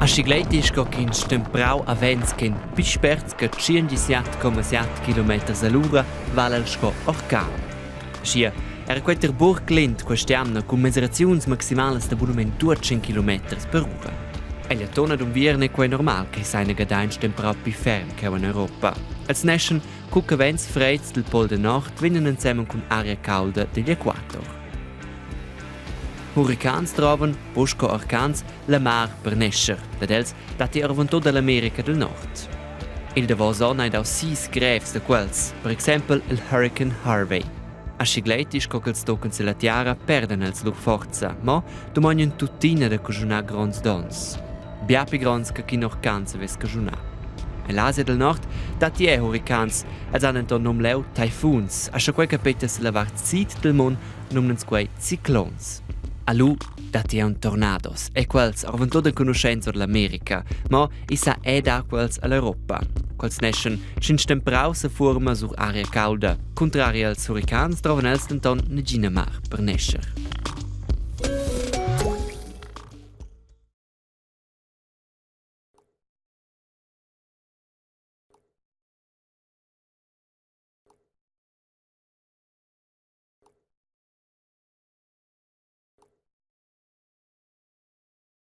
Aschi gleiti sco ch'in stemprau a vents ch'ein pli sperts che 117,7 kilometers all'ura vala el sco orcan. Aschia era quei terburg lent quest'jamna cun mesiraziuns maximalas da bunamein 200 kilometers per ura. Egl atun ad unviern ei quei normal che sa ina in stemprau pli ferm cheu en Europa. Els neschan cu che vents freids dil pol da nord vegnan ensemen cun aria caulda digl equator. Huricans drovan, buc sco orcans, la mar per nescher. Dad els datti oravontut dall'America del Nord. Il davos onn hai dau sis grevs da quels, per exempel il Hurricane Harvey. Aschi gleiti sco ch'els toccan silla tiara perdan els lur forza, mo dumognan tuttina da caschunar gronds donns. Bia pli gronds che ch'in orcan savess caschunar. Ell'Asia del Nord datti er huricans, els han denton num leu taifuns, aschia quei capeta silla vart sid del mund numnans quei ciclons. A lu datti aunc tornados e quels oravontut enconuschents ord l'America, mo i sa è da quels all'Europa. Quels neschan sch'in stemprau se fuorma sur aria caulda. Contrari als huricans drovan els denton negina mar per nescher.